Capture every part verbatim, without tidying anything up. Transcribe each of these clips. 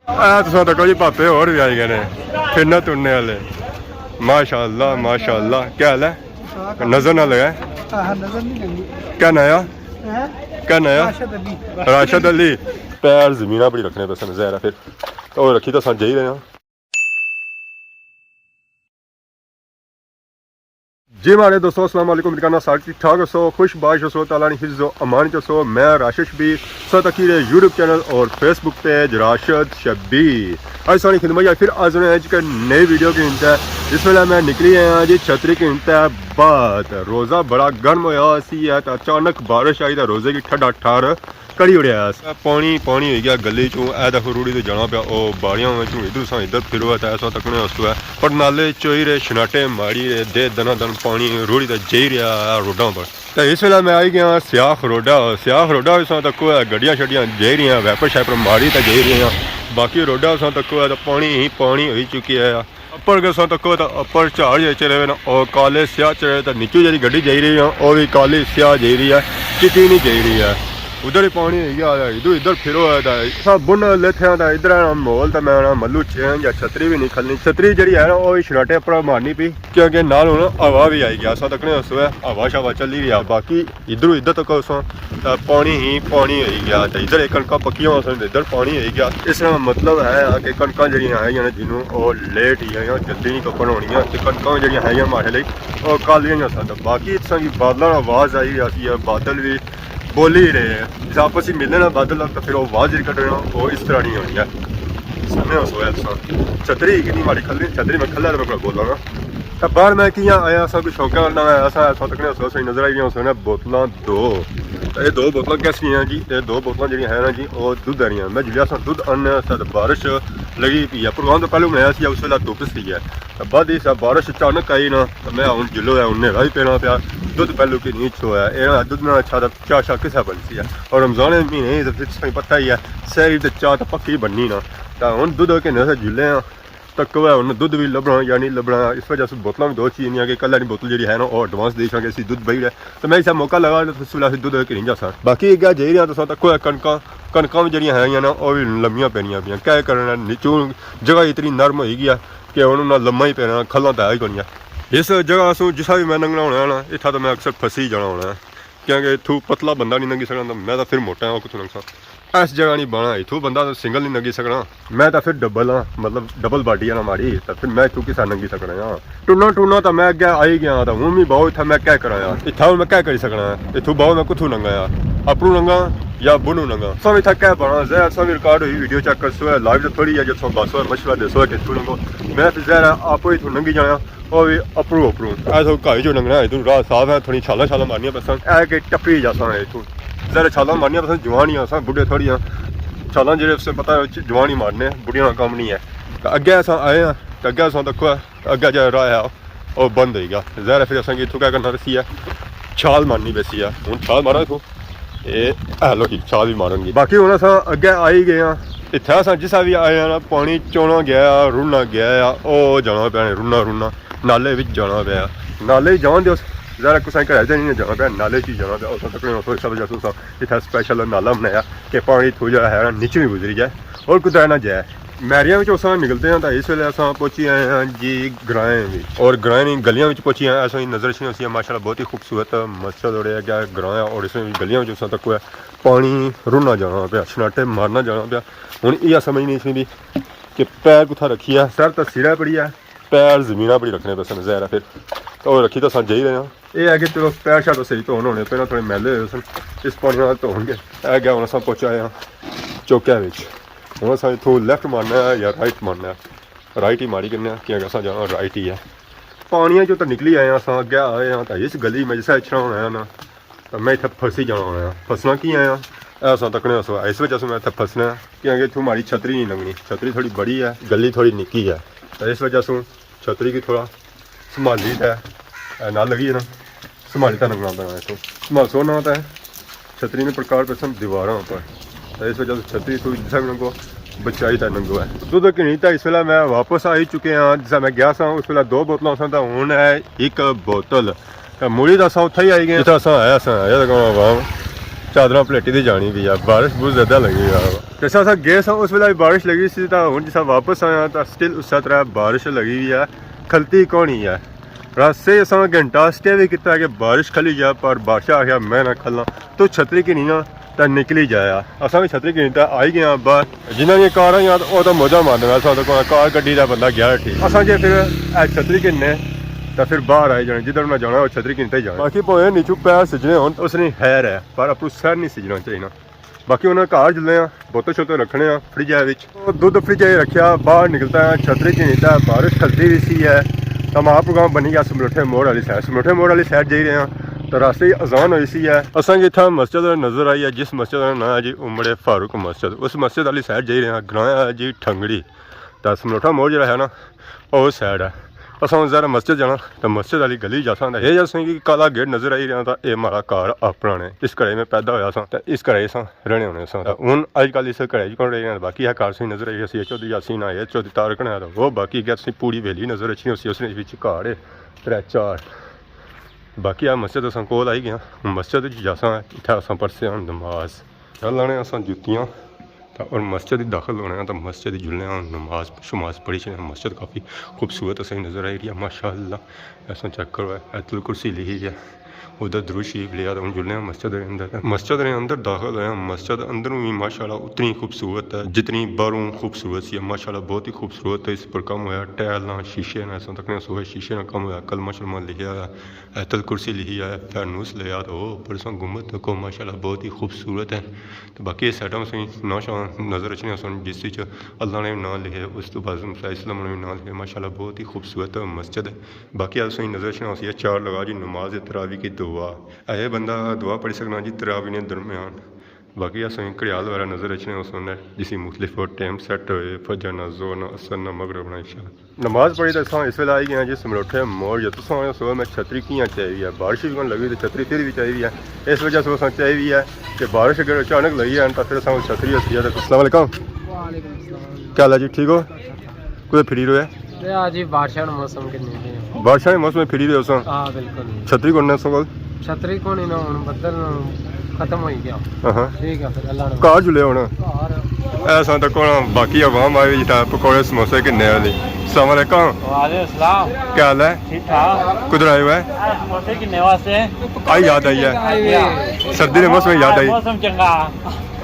اے تساں تکو جی، پاپے ہور وی آئی گئے نے پھرنے ترنے آلے۔ ماشاءاللہ، ماشاءاللہ۔ کیا حال ہے؟ نظر نہ لگا۔ ہاں، نظر نہیں لگی۔ کیا ناں آ؟ ہیں؟ کیا ناں آ؟ راشد علی۔ راشد علی۔ پیر زمیناں بڑی رکھنے پسند ظاہر ہے پھر۔ او رکھی تساں جائی رہے ہاں۔ جی ماڑے دوستو، السلام علیکم۔ امید کرنا سارے ٹھیک ٹھاک ہوسو، خوش باش ہوسو، تعالیٰ نی حفظ و امان چ ہوسو۔ میں راشد شبیر، تساں تکی رہے یوٹیوب چینل اور فیس بک پیج راشد شبیر۔ اج ساری خدمت چ پھر حاضر ہیں ایک نئی ویڈیو کے انتہا۔ اس ویلے میں نکلی آیا جی چھتری کے انتہا بعد۔ روزہ بڑا گرم ہویا سی ہے تے اچانک بارش آئی تے روزے کی ٹھڈا ٹھار کری اڑیا۔ پانی پانی ہوئی گیا گلی چوں، اے دیکھو روڑی تے جانا پیا، او باڑیاں وچوں ادھر ساں ادھر پھرو ہے تے ایسا تکنے اس ہے۔ پر نالے چوئی رہے، شناٹے ماری رہے، دے دنا دن پانی روڑی تے جائی رہیا ہے روڈاں پر۔ تے اس ویلے میں آئی گیا سیاخ روڈا، سیاخ روڈا وچ ساں تکو ہے گڈیاں شڈیاں جائی رہیاں، ویپر شیپر ماری تے جائی رہیاں۔ باقی روڈا ساں تکو ہے تے پانی ہی پانی ہوئی چکی ہے۔ اپر گساں تکو تے اپر جھاڑ جے چڑھے ہوئے نا، او کالے سیاہ چڑھے تے نیچو جیڑی گڈی جائی رہی ہے، او وی کالی سیاہ جائی رہی ہے، چٹی نہیں جائی رہی ہے۔ ادھر ہی پانی ہوئی گیا ہے، ادھر ادھر پھرو ہے تے اساں بن لیتھے ہیں تے ادھر ہے نا ماحول تے میں نا ملو چینج یا چھتری بھی نہیں کھلنی۔ چھتری جیڑی ہے نا، او وی شناٹے اپر مارنی پی، کیونکہ نال ہن ہوا بھی آئی گیا، اساں تکنے اس ویلے ہوا شوا چلی رہی ہے۔ باقی ادھروں ادھر تک اساں، تے پانی ہی پانی ہوئی گیا، تے ادھر ایک کنکاں پکیاں ہوسن، ادھر پانی ہوئی گیا۔ اس نا مطلب ہے کہ کنکاں جڑیاں ہیں یا جنوں او لیٹ ہی ہیں یا جلدی نہیں کپن ہونیاں، تے کنکاں جڑیاں ہیں یا ماڑے لئی او کالیاں ہی ہوسن۔ تے باقی اتساں کی بادلاں نا آواز آئی رہیا سی، بادل بھی بولی رہے ہیں۔ جس آپس ہی ملنے نا بادل تے پھر او آواز جڑی کڈ رہے ہیں، او اس طرح نہیں ہونی ہے۔ سمجھے ہو سویا تساں۔ چھتری کنی ماڑی کھلنی، چھتری میں کھلا تے میں بولاں گا۔ تے باہر میں کیاں آیا، اساں کوئی شوقہ نہ آیا، اساں، اساں تکنے اس ویلے نظر آئی رہیاں سن بوتلاں دو۔ تے اے دو بوتلاں کیس نیاں جی؟ اے دو بوتلاں جڑیاں ہیں نا جی، او دودھ آلیاں۔ میں جلیا ساں دودھ آننے واسطے تے بارش لگی پئی ہے۔ پروگرام تو پہلے بنایا سی، اس ویلے دھپ سی ہے۔ تے بعد اس بارش اچانک آئی نا، تے میں ہن جلو ہے، ہن نیرا ہی پینا پیا۔ دودھ پہلو کی نہیں چھویا۔ اے نا دودھ نہ اچھا تے چاہ شاہ کسے بنسی ہے۔ اور رمضان مہینے تے پھر تساں پتہ ہی ہے، سحری تے چاہ تے پکی بننی نا۔ تے ہن دودھ کے نظر جلے ہاں۔ تکو ہے ہن دودھ وی لبھنا یا نہیں لبھنا، اس وجہ سے بوتلاں وی دو چینیاں کہ کل آلی بوتل جیڑی ہے نا، او ایڈوانس دئی چھاں کہ اسی دودھ بئی رہے۔ تے میں اسے موقع لگا تے اس ویلے اسی دودھ گھنی جاساں۔ باقی اگے جائی رہیا تساں تکو ہے کنکاں، کنکاں وی جیڑیاں ہیں نا، او وی لمیاں پینیاں پیاں۔ کیا کرنا، نیچوں جگہ اتنی نرم ہوئی گئی ہے کہ ہن انہاں لمہ ہی پینا، کھلاں تے ہے ہی کونیاں۔ اس جگہ سوں جسا وی میں لنگھنا ہونا ہے نا، اتھا تے میں اکثر پھسی جانا ہونا ہے۔ کیونکہ اتھوں پتلا بندہ نہیں لنگھی سکنا، تے میں تاں پھر موٹا ہاں، او کتھوں لنگساں؟ اس جگہ نہیں بانا، اتھوں بندہ تاں سنگل نہیں لنگھی سکنا۔ میں تاں پھر ڈبل ہاں، مطلب ڈبل باڈی ہے نا ماڑی، تے پھر میں اتھوں کسا لنگھی سکنا ہاں؟ ٹرنا ٹرنا تاں میں اگے آئی گیا، تاں ہن میں باؤ اتھا میں کیا کراں یار؟ اتھا ہن میں کیا کری سکنا ہاں؟ اتھوں باؤ میں کتھوں لنگاں یار؟ اپروں لنگاں یا بنوں لنگاں؟ ساں اتھا کیا بانا؟ ظاہر ساں وی ریکارڈ ہوئی ویڈیو چیک کرسو، لائیو تے تھوڑی ہے، جتھوں باسو مشورہ دیسو کہ اتھوں لنگو۔ میں پھر ظاہر ہے آپو اتھوں لنگھی جانا۔ او وی اپروں اپروں۔ اے تھوڑا گھر جو لنگنا ہے، اتھوں راہ صاف ہے، تھوڑی چھالاں چھالاں مارنیاں پسن۔ اے کہ ٹپی جاساں اتھوں۔ ذرا چھالاں مارنیاں پسن، جوان ہی آساں، بڈھے تھوڑی ہاں۔ چھالاں جیڑے اسے پتہ ہے، جوان ہی مارنے، بڈھیاں نا کم نہیں ہے۔ تے اگے اساں آئے ہاں، تے اگے اساں تکو ہے، اگے جیڑا راہ ہے، او بند ہوئی گیا۔ ظاہر ہے پھر اساں کی اتھوں کیا کرنا پسی ہے، چھال مارنی پسی ہے۔ ہن چھال ماراں اتھوں۔ اے، ہیلو جی، چھال وی مارن گی۔ باقی ہن اساں اگے آئی گئے ہاں۔ اتھے اساں جسا وی آئے ہاں نا، پانی چونا گیا، رڑنا گیا، او جانا پیا، رڑنا، رڑنا، نالے وچ جانا پیا۔ نالے وچ جان دے اس، ذرا کسا گھرے تے نہیں جانا پیا، نالے وچ ہی جانا پیا۔ اساں تکنے اس وجہ سے اساں اتھا سپیشل نالا بنایا کہ پانی اتھوں جیڑا ہے نا، نیچے وی گزری جائے اور کدے نہ جائے۔ میریاں وچ اساں نکلتے ہیں، تاں اس ویلے اساں پہنچی آئے ہیں جی گرائیں وچ، اور گرائیں نی گلیاں وچ پہنچی آئے ہیں۔ اساں نظر اچھنی ہوسی ہے، ماشاءاللہ بہت ہی خوبصورت مسجد اور اے گراں ہے، اور اس وچ گلیاں وچ اساں تکو ہے پانی رڑنا جانا پیا، شناٹے مارنا جانا پیا۔ ہن ایہا سمجھ نہیں سی بھی کہ پیر کتھا رکھیا، سر تاں سرا پڑی ہے، پیر زمینہ پڑی رکھنے پسن ظاہر ہے پھر۔ تے او رکھی تاں اساں جائی رہے ہاں۔ اے ہے کہ چلو پیر شاہ تاں صحیح دھون ہونے پے نا، تھوڑے میلے ہوئے سن، اس پانی نال دھون گے۔ اے گیا ہن اساں پہنچا آئے ہاں چوکے وچ۔ ہن اساں اتھوں لیفٹ مارنا ہے یا رائٹ مارنا ہے؟ رائٹ ہی ماری کنے آں، کیونکہ اساں جانا رائٹ ہی ہے۔ پانیاں چوں تاں نکلی آئے آں، اساں اگے آئے آں، تاں اس گلی میں جسا اچھنا ہونا ہے نا، تاں میں اتھے پھسی جانا ہونا ہے۔ پھسنا کی آیا؟ اے اساں تکنے اس، اس وجہ سے میں اتھے پھسنا ہے، کیونکہ اتھوں ماڑی چھتری نہیں لنگنی، چھتری تھوڑی بڑی ہے، گلی تھوڑی نکی ہے، تاں اس وجہ سے چھتری کی تھوڑا سنبھالی تے، اے نال لگی ہے نا، سنبھالی تے لنگنا پینا اتھوں۔ سنبھالسو نہ تے چھتری نے پرکار پیسن دیواراں اپر۔ تے اس وجہ سے چھتری تو جسا بھی لنگو، بچائی تے لنگو ہے۔ دودھ گھنی تے اس ویلے میں واپس آئی چکے ہاں، جسا میں گیا سا، اس ویلے دو بوتلاں سن، تے ہن ہے ایک بوتل۔ تے مڑی تے اساں اتھے ہی آئی گئے۔ اتھے اساں آیا سا، آیا تے کہاں عوام چادراں پلیٹی دی جانی وی ہے، بارش بہت زیادہ لگی ہوئی ہے۔ جیسا اساں گئے ساں، اس ویلے وی بارش لگی سی، تاں ہن جیسا واپس آیا تاں سٹل اسے طرح بارش لگی ہوئی ہے، کھلتی کونی ہے۔ راستے اساں گھنٹہ سٹے وی کیتا کہ بارش کھلی جا، پر بادشاہ آخیا میں نہ کھلاں، تو چھتری گھنی نا تاں نکلی جایا۔ اساں وی چھتری گھنی تاں آئی گئے آں باہر۔ جنہاں دیاں کاراں آئیاں او تاں موجاں مارنے، اساں تاں کوئی کار کڈی تاں بندہ گیا ٹھیک۔ اساں جے پھر اے چھتری گھننے تاں پھر باہر آئی جانے، جدھر انہاں جانا او چھتری گھنتے ہی جانا۔ باقی پویں نیچو پیر سجنے ہون، اس نی خیر ہے، پر اپروں سر نہیں سجنا چاہینا۔ باقی انہاں گھر جلنے آں، بوتل شوتل رکھنے آں فریج وچ۔ او دودھ فریج وچ رکھیا، باہر نکلتا ہے، چھتری کی نیتا ہے، بارش کھلتی ہوئی سی ہے۔ تاں ہمارا پروگرام بنی گیا سملوٹھے موڑ والی سائیڈ۔ سملوٹھے موڑ والی سائیڈ جائی رہے ہاں تاں راستے ہی اذان ہوئی سی ہے۔ اساں کی اتھا مسجد نظر آئی ہے، جس مسجد کا نام ہے جی عمر فاروق مسجد۔ اس مسجد والی سائیڈ جائی رہے ہاں، گراں ہے جی ٹھنگڑی۔ تاں سملوٹھا موڑ جڑا ہے نا، او سائیڈ ہے۔ اساں ہن ذرا مسجد جانا، تاں مسجد والی گلی جاساں۔ تاں اے جاساں کی کالا گیٹ نظر آئی رہیا، تاں اے ماڑا گھر اپنا نے، اس گھرے میں پیدا ہویا ساں، تاں اس گھرے اساں رہنے ہونے ساں۔ تاں ہن اج کل اس گھرے وچ کون رہی رہنا، باقی اے گھر تساں نظر آئی سی، اے چودھری یاسین آ، اے چودھری طارق نے، تاں او باقی اے تساں پوری حویلی نظر اچھنی ہوسی، اس نے وچ گھر ہے ترے چار۔ باقی اے مسجد اساں کول آئی گئے آں، مسجد وچ جاساں، اتھے اساں پڑھسے آں نماز۔ چل آنے اساں جتیاں، تاں اور مسجد وچ داخل ہونے آں، تاں مسجد وچ جلنے آں، نماز شماز پڑھی چھڑنے آں۔ مسجد کافی خوبصورت اساں نظر آئی رہی ہے، ماشاءاللہ۔ اساں چیک کرو، آیت الکرسی لکھی ہے، ادھر درود شریف لیا، تاں ہن جلنے آں مسجد دے اندر۔ مسجد دے اندر داخل ہوئے آں، مسجد اندروں وی ماشاءاللہ اتنی خوبصورت ہے جتنی باہروں خوبصورت سی، ماشاءاللہ بہت ہی خوبصورت ہے۔ اس پر کم ہویا، ٹائلاں، شیشے نے، اساں تکنے سوہے شیشے نا کم ہویا، کلمہ شلمہ لکھیا ہویا۔ آیت الکرسی لکھی ہے، فانوس لیا، تاں او اوپر ساں گنبد تکو، ماشاءاللہ بہت ہی خوبصورت ہے۔ تاں باقی اے سائیڈاں اساں ناں شاں نظر اچھنے سن، جس وچ اللہ نے وی ناں لکھے، اس تو بعد موسیٰ علیہ السلام نے وی ناں لکھے، ماشاءاللہ بہت ہی خوبصورت مسجد ہے۔ باقی اساں نظر اچھنے ہوسی چار لگا جی نماز تراویح کی دعا۔ اے بندہ دعا پڑھی سکنا جی تراویح نے درمیان۔ باقی اساں گھڑیال وغیرہ نظر اچھنے ہوسن، جس وچ مختلف ٹائم سیٹ ہوئے، فجر نا، ظہر نا، عصر نا، مغرب نا، عشاء۔ نماز پڑھی تے اساں اس ویلے آئی گئے ہاں جی سملوٹھے موڑ، جو تساں آخنے سو میں چھتری کیاں چاہی ہوئی ہے، بارش وی کون لگی تے چھتری پھر وی چاہی ہوئی ہے۔ اس وجہ سے اساں چاہی ہوئی ہے کہ بارش اگر اچانک لگی ہے تاں پھر اساں چھتری اس وجہ تے۔ السلام علیکم۔ وعلیکم السلام۔ کیا حال ہے جی، ٹھیک ہو؟ کدھر پھری رہے؟ اے آ جی بارشاں نا موسم کنے۔ بارشاں نے موسم پھری رہے ہو ساں؟ ہاں بالکل۔ چھتری کون ہے سو کول؟ چھتری کون ہی نہ، ہن بدل ختم ہوئی گیا۔ ہاں ہاں۔ ٹھیک ہے پھر اللہ نے۔ گھر جلے ہونا۔ گھر۔ ایسا تو کون، باقی عوام آئی ہوئی جتھا پکوڑے سموسے گھننے والی۔ السلام علیکم۔ وعلیکم السلام۔ کیا حال ہے؟ ٹھیک ٹھاک۔ کدھر آئے ہوئے؟ اے سموسے گھننے واسطے۔ آئی یاد آئی ہے۔ آئی ہوئی۔ سردی نے موسم یاد آئی۔ موسم چنگا۔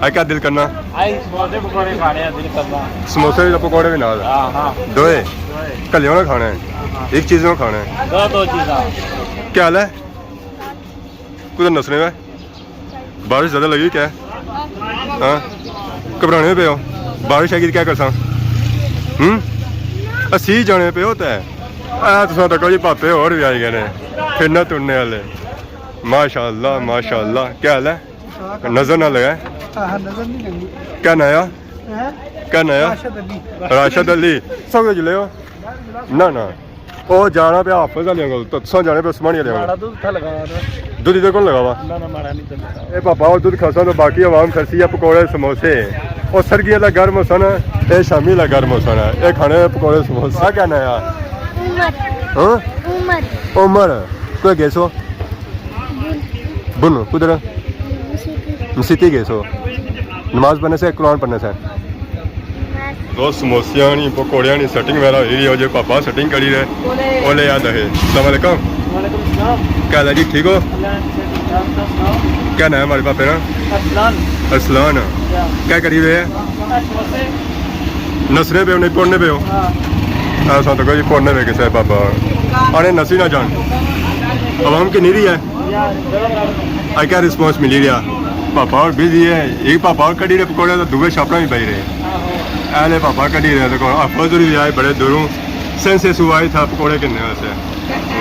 آئی کیا دل کرنا؟ آئی سموسے پکوڑے کھانے ہیں دل کرنا۔ سموسے تے پکوڑے وی نال؟ ہاں ہاں۔ دوئے؟ دوئے۔ کلے ہونا کھانا ہے؟ ہاں۔ ایک چیز نہ کھانا ہے؟ دو، دو چیزاں۔ کیا حال ہے؟ کدھر نسنے ہوئے؟ بارش زیادہ لگی کیا؟ ہاں؟ گھبرانے پے ہو؟ بارش آئی گئی تے کیا کرساں؟ ہوں؟ اسی جانے پے ہو تے؟ اے تساں تکو جی پاپے ہور وی آئی گئے نے۔ پھرنے ترنے والے۔ ماشاءاللہ، ماشاءاللہ۔ کیا حال ہے؟ نظر نہ لگا ہے؟ ہاں، نظر نہیں لگی۔ کیا ناں آ؟ ہیں؟ کیا ناں آ؟ راشد علی۔ راشد علی۔ سب کچھ لے ہو؟ نہ، نہ۔ او جانا پیا حافظ آلیاں کول، تے تساں جانے پے عثمانی آلیاں کول۔ ماڑا دودھ تھا لگا ہوا نا۔ دودھ ادھر کون لگا ہوا؟ نہ، نہ، ماڑا نہیں چلتا۔ اے پاپا، او دودھ کھاساں تے باقی عوام کھسی ہے پکوڑے سموسے۔ او سرگی آلا گرم ہوسن، اے شامی آلا گرم ہوسن۔ اے کھانے پکوڑے سموسے۔ آ کیا ناں آ؟ عمر۔ ہاں؟ عمر۔ عمر۔ کوئی گیسو؟ بن۔ بن، کدھر؟ مسیتی۔ مسیتی گئے سو؟ نماز پڑھنے سے، قرآن پڑھنے سے؟ نماز۔ دوست، سموسیاں نی، پکوڑیاں نی سیٹنگ وغیرہ ہوئی رہی ہو، جو پاپا سیٹنگ کری رہے۔ او لے یاد ہے۔ السلام علیکم۔ وعلیکم السلام۔ کیا حال ہے جی، ٹھیک ہو؟ اللہ کا شکر، آپ سناؤ۔ کیا نام ہے ہمارے پاپے نا؟ ارسلان۔ ارسلان۔ یا۔ کیا کری رہے ہیں؟ نسنے پے ہو، نہیں پڑھنے پے ہو؟ ہاں۔ ایسا تو کوئی پڑھنے پے کسے پاپا۔ آنے نسی نہ جان۔ عوام کی نہیں رہی ہے۔ آئی کیا رسپانس ملی رہیا؟ پاپا اور بزی ہے۔ ایک پاپا اور کڈی رہے پکوڑے تو دوے شاپڑا بھی پائی رہے۔ اہلے پاپا کڈی رہے تو کون؟ حافظ ہوری بھی آئے بڑے دوروں۔ سینسے سو آئے تھا پکوڑے کنے واسطے۔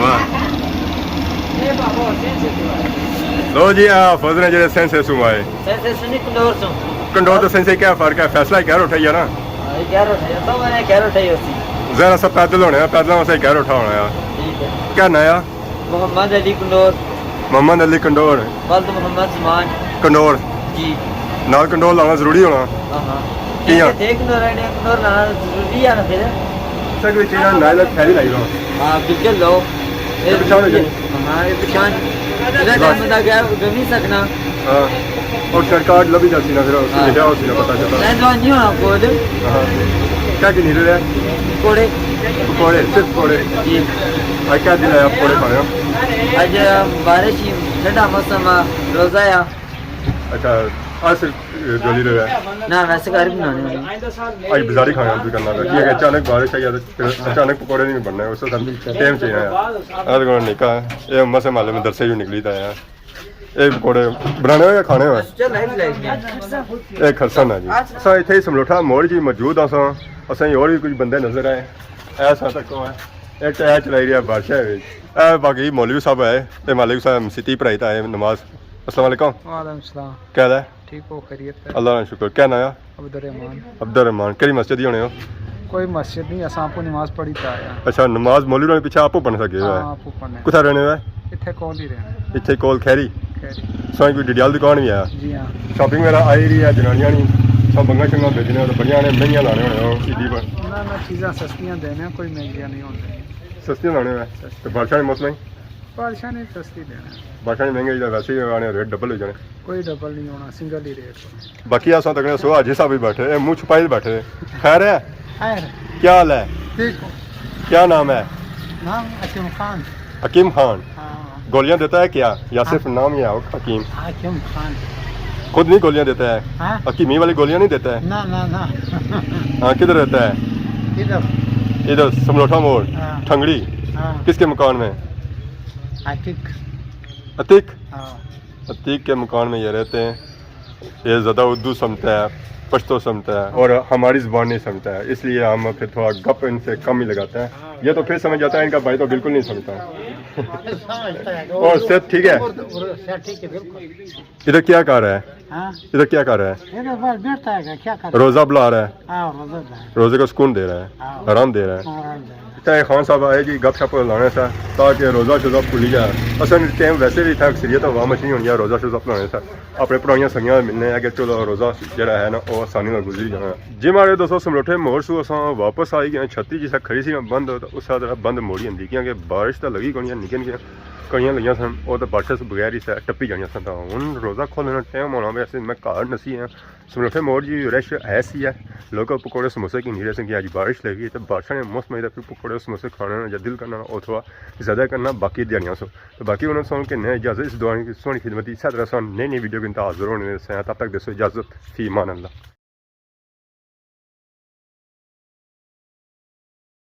واہ۔ لو جی، آ حافظ نے جڑے سینسے سو آئے۔ سینسے سو نہیں، کنڈور سو۔ کنڈور تو سینسے کیا فرق ہے؟ فیصلہ کیا اٹھائی ہے نا؟ ہاں، یہ کیا اٹھائی ہے؟ تو میں نے کیا اٹھائی ہوسی؟ ذرا سا پیدل ہونے ہیں، پیدل واسطے کیا اٹھا ہونا ہے۔ ٹھیک ہے۔ کیا ناں آ؟ محمد علی کنڈور۔ محمد علی کنڈور۔ ولد محمد زمان۔ کنڈور۔ جی۔ نال کنڈور لانا ضروری ہونا۔ ہاں، ہاں۔ کیاں؟ ایک تھے کنڈور، ایک کنڈور لانا ضروری ہے نا پھر۔ سر، کوئی چیز نال ٹھہری لائی لو۔ ہاں، بالکل لو۔ پچھانے جی۔ ہاں، یہ پچھان۔ اگر بس۔ ٹائم بندہ گیا، گھومی سکنا۔ ہاں۔ اور سرکار لبھی جاتی نا، پھر اس ہاں۔ لکھا ہوتی نا، پتہ چلتا۔ میں تو نہیں ہونا کول۔ ہاں۔ کیا گھنی رہے ہیں؟ پکوڑے۔ پکوڑے، صرف پکوڑے؟ جی۔ آج کیا دن ہے، آپ پکوڑے کھا رہے ہو؟ آج بارش ہی، ٹھنڈا موسم آ، روزہ آ۔ اچھا، آج صرف جولی رہے ہیں؟ نہ، ویسے گھر بنانے ہونے۔ آج بازاری کھانا بھی کرنا تھا، کیونکہ اچانک بارش آئی ہے تو پھر اچانک پکوڑے نہیں بننے، اس وقت بالکل۔ ٹائم چاہیے ہے۔ آج کو نکا ہے، یہ مسے محلے میں درسے جو نکلی تھا یار۔ یہ پکوڑے بنانے ہوئے یا کھانے ہوئے؟ یہ کھرسن ہے جی۔ اساں اتھے ہی سملوٹھا موڑ جی موجود ہاں ساں۔ اساں ہور بھی کچھ بندے نظر آئے۔ اے ساں تک ہے۔ اے ٹائر چلائی رہیا بادشاہ ہے۔ اے باقی مولوی صاحب آئے۔ اے مولوی صاحب مسیتی پڑھائی تا آئے نماز۔ السلام علیکم۔ وعلیکم السلام۔ کیا حال ہے؟ ٹھیک ہو، خیریت ہے؟ اللہ کا شکر۔ کیا نام ہے؟ عبدالرحمان۔ عبدالرحمان، کیڑی مسجد ہی ہونے ہو؟ کوئی مسجد نہیں، اساں آپ نماز پڑھی تا آیا۔ اچھا، نماز مولوی نے پیچھے آپ پڑھنے لگے ہوئے؟ ہاں، آپ پڑھنے۔ کتھا رہنے ہوئے؟ اتھے کول ہی رہنے۔ اتھے کول کھیری؟ کھیری۔ سائیں کوئی ڈڈیال دکان بھی ہے؟ جی ہاں۔ شاپنگ وغیرہ آئی رہی ہے، جنانیاں نی سب بنگا شنگا بیچنے اور بڑیاں نے مہنگیاں لانے ہونے ہو عیدی پر؟ نہ، نہ، چیزاں سستیاں دینے، کوئی مہنگیاں نہیں ہوندے۔ سستیاں لانے ہوئے؟ سستیاں۔ تو بارشاں نے موسم ہی؟ بادشاہ نے سستی دینا۔ بادشاہ نے مہنگے جا ویسے ہی آنے، ریٹ ڈبل ہو جانے۔ کوئی ڈبل نہیں ہونا، سنگل ہی ریٹ ہونا۔ باقی اساں تکنے سو حاجی صاحب بھی بیٹھے، اے منہ چھپائی بیٹھے۔ خیر ہے؟ خیر۔ کیا حال ہے؟ ٹھیک ہو؟ کیا نام ہے؟ نام حکیم خان۔ حکیم خان۔ ہاں۔ گولیاں دیتا ہے کیا؟ یا صرف ہاں۔ نام ہی ہے حکیم؟ حکیم خان۔ خود نہیں گولیاں دیتا ہے؟ ہاں۔ حکیمی والی گولیاں نہیں دیتا ہے؟ نہ، نہ، نہ۔ ہاں، کدھر رہتا ہے؟ ادھر۔ ادھر سملوٹھا موڑ، ہاں۔ ٹھنگڑی۔ ہاں۔ کس کے مکان میں؟ عتیق۔ عتیق؟ ہاں۔ عتیق کے مکان میں یہ رہتے ہیں۔ یہ زیادہ اردو سمجھتا ہے، پشتو سمجھتا ہے اور ہماری زبان نہیں سمجھتا ہے، اس لیے ہم پھر تھوڑا گپ ان سے کم ہی لگاتے ہیں۔ یہ تو پھر سمجھ جاتا ہے، ان کا بھائی تو بالکل نہیں سمجھتا۔ سمجھتا ہے۔ اور صحت ٹھیک ہے؟ اور، اور صحت ٹھیک ہے، بالکل۔ ادھر کیا کر رہا ہے؟ ہاں؟ ادھر کیا کر رہا ہے؟ ادھر بس بیٹھتا ہے، کیا کر رہا ہے؟ روزہ بلا رہا ہے۔ ہاں، روزہ بلا رہا ہے۔ روزے کو سکون دے رہا ہے، ہاں۔ آرام دے رہا ہے۔ آرام دے رہا ہے۔ تے خان صاحب آئے جی گپ شپ لانے سا، تاکہ روزہ شوزہ بھلی جائے۔ اصل ٹائم ویسے بھی اتھا اکثریت عوام اچ نہیں ہونی ہے روزہ شوزہ بنانے سا۔ اپنے پرانیاں سنگیاں ملنے ہیں کہ چلو روزہ جڑا ہے نا، وہ آسانی نال گزری جانا۔ جی ماڑے دوستو، سملوٹھے موڑ سو اساں واپس آئی گئے۔ چھتری جس طرح کھڑی سی نا بند، اس طرح بند موڑی جاندی، کیونکہ بارش تو لگی کونی ہے، نکے نکے کڑیاں لگیاں سن، وہ تو بارشاں سے بغیر ہی سا ٹپی جانیاں سن۔ تو ہن روزہ کھولنے نا ٹائم ہونا، ویسے میں گھر نسی ہاں۔ سملوٹھے موڑ جی رش ایسی ہے، لوگ پکوڑے سموسے کی نہیں رہے سن کہ اج بارش لگی ہے، تو بارشاں نے موسم ہے، پھر پکوڑے سموسے کھانے نا یا دل کرنا نا، او تھوڑا زیادہ کرنا، باقی دیہاڑیاں سو۔ تو باقی انہاں سو کہ نئے اجازت، اس دعا کی سوہنی خدمت، اسے طرح سو نئی نئی ویڈیو کے اندر حاضر ہونے سے، تب تک دیسو اجازت، فی امان اللہ۔